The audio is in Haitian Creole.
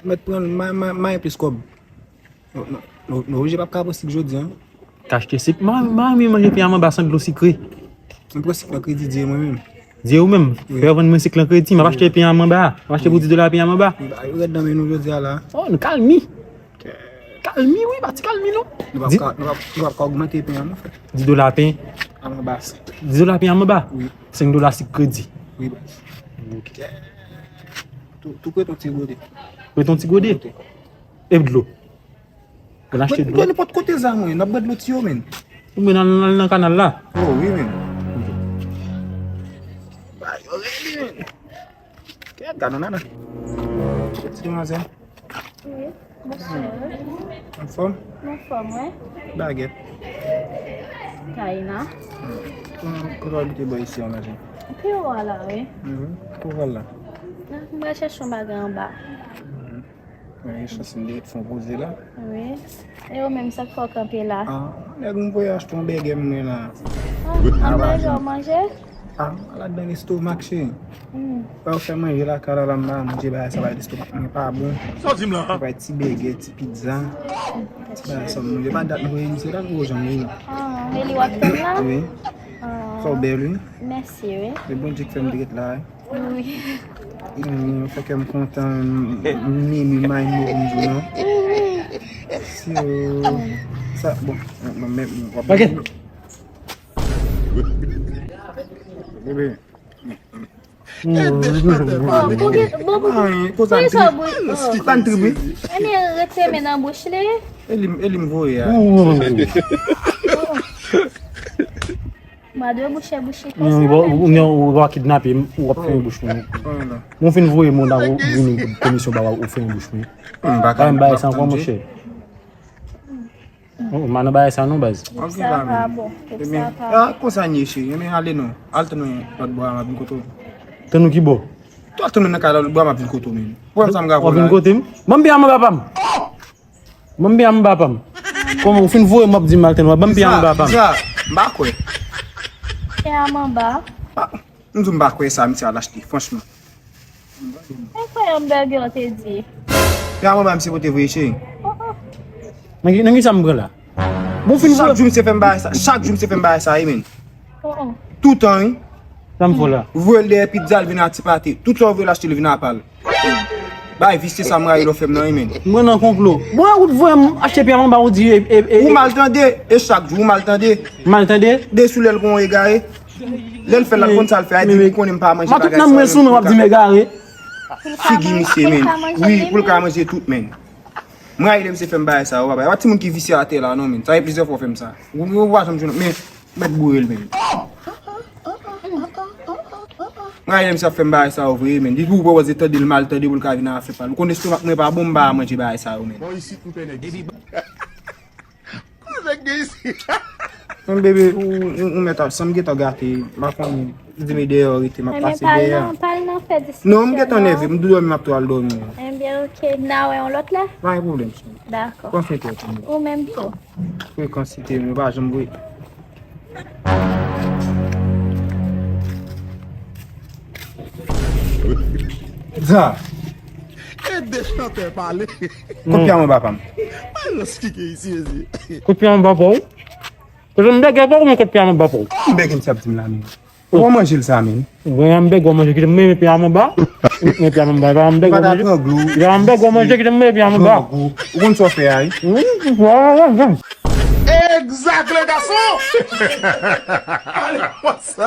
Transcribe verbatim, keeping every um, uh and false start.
Mèt pran l, ma, ma, ma gen plis kòb. Nou, nou, nou, nou oblije p ap ka pran sik jodi a. Ka achte sik. Ma, ma renmen manje pen a manba san dlo sikre. M pran sik nan kredi, di mwen menm. Di ou menm. Wi. Fè yo vann mwen sik lan kredi. M ap achte pen a manba. M ap achte pou dis dola pen a manba. Wi, ba, yo rèd nan men nou jodi a la. Oh, nou kalmi. Kalmi, wi, pa ti kalmi, non. Nou p ap ka, nou p ap, nou p ap ka ogmante pen an, non, frè. Dis dola pen. A manba. Dis dola pen a manba? Wi. Senk dola sik kredi. Wi, baz. Ok. Tou, tou prete yon ti gode. Prete yon ti gode? Gode. E dlo. Pou n achte dlo. Dlo nenpòt kote sa, mwen. N ap bwè dlo ti yo, men. Ou men al, al nan kanal la. Oh, wi, men. Ba yo rele, men. Kèt, gad yon nana. Ti demwazèl. Wi, bonswa. Anfòm? M anfòm, wi. Bagèt. Kay la. Kote w abite bò isi an, maten? Pi wo a la, wi. Mhm. Kote w pral la? M pral chèche yon bagay anba. Mhm. Mwen gen chans m te fè yon poze la. Wi. E ou menm, sa k fè w kanpe la? Ah, nèg m voye achte yon bègè m mwen la. Ah, yon bègè w manje? Ah, malad nan lestomak, cheri. Hmm. Lè w fè manje lakay la, la m pa manje bagay sa, bagay lestomak mwen pa bon. Sa w di m la? Yon bagay ti bègè, ti pizza. Ti bagay sa m manje. Pa dat m voye misye la, gwo jan m ye. Ah, e li w ap tann la? Wi. Ah. Sa w bèl, wi. Mèsi, wi. Se Bondye k fè m te ret la, wi. Wi. Mm, fè kè m kontan, m, m, m, may mo pou m di w non. Si, euh, sa, bon, bon, men, bon, w ap... Ok. Bebe. Bon, bon, bon, bon, bon, bon. Ban m trip, wi. Ane rete men nan bouch li. E li, e li m voye a. Mwen dwe bouche bouche konsa menm. Ou va kidnape m, ou ap fè yon bouch mwen. Mwen fin voye moun la, ou vini komisyon ba ou fè yon bouch mwen. M pa ka bay sa ankò, monchè. M pa nan bagay sa non, baz. Sa pa bon. Sa pa bon. Ah, konsa n ye, cheri. Ebyen, ale non. Al tann mwen lòt bò a, m ap vin kote w. Tann ou ki bò? Al tann mwen nan kay la, lòt bò a, m ap vin kote w, men. Pwoblèm sa m gen avè w la. W ap vin kote m? Ban m pen a manba pa m. Ban m pen a manba pa m. Kòman ou fin voye m, w ap di m al tann mwen? Ban m pen a manba pa m. Kisa? Kisa? M pa kwè. Pen a manba? Ah, m di w m pa kwè sa misye al achte, franchman. Enkwayab, bègè w te di. Pen a manba misye pote vre, cheri. Oh, oh. Nan ki, nan ki sa m pran la? Bon, fin chak jou misye fè m bagay sa, chak jou misye fè m bagay sa, wi, men. Oh, oh. Toutan, wi. Sa m fè w la? Voye l dèyè pizza, l vin a ti pate. Tout sa w voye l achte, l vin a pa l. Bay visye sa m rayi lè w fè m nan, wi, men. Mwen nan konplo. Bon, ou t voye m achte pen a manba, ou di, e, e, e, ou mal tande, e chak jou, ou mal tande. Mal tande? De sou lè l gon egare. Lè l fè l, l ap konn sa l fè, a di li konnen m pa manje bagay sa yo. Mwen tout nan mwen sou men, w ap di m egare. Figi misye, men. Wi, pou l ka manje tout, men. M rayi lè misye fè m bagay sa yo, papa. E pa timoun ki visye atè la, non, men. Sa gen plizyè fwa w fè m sa. Ou, ou pa janm jwenn, men, mèt boure l, men. M rayi lè misye ap fè m bagay sa yo vre, men. Depi ou wè w tande l mal tande pou l ka vin a fè pa l. Ou konn estomak mwen pa bon, m pa manje bagay sa yo, men. Bon, isit nou pè nèg isit. Kote nèg gen isit? Men bebe, ou, ou, ou mèt ap, san m gentan gate, m pa konnen, ou di m dèyè w rete, m ap pase dèyè a. Ebyen, pa al nan, pa al nan fè diskisyon non. Non, m gentan nève, m dòmi, m ap tou al dòmi. Ebyen, ok, n a wè yon lòt lè. Pa gen pwoblèm, cheri. Dakò. Pran swen tèt ou. Ou menm tou. Frekansite, men pa janm vre. Za. Ede chantè pale. Kote pen a manba pa m? Malans ki gen isi, mezi. Kote pen a manba pa w? Kote m bègè pa w, men kote pen a manba pa w? M bègè misye ap di m la, men. Ou manje l sa, men. Mwen, m bègè w manje, kite m renmen pen a manba. Men pen a manba, pa m bègè w manje. Kite m bègè w manje, kite m renmen pen a manba. Ou konn sa w fè a, wi? Wi, wi, wi. Exact, le garçon! Ale konsa.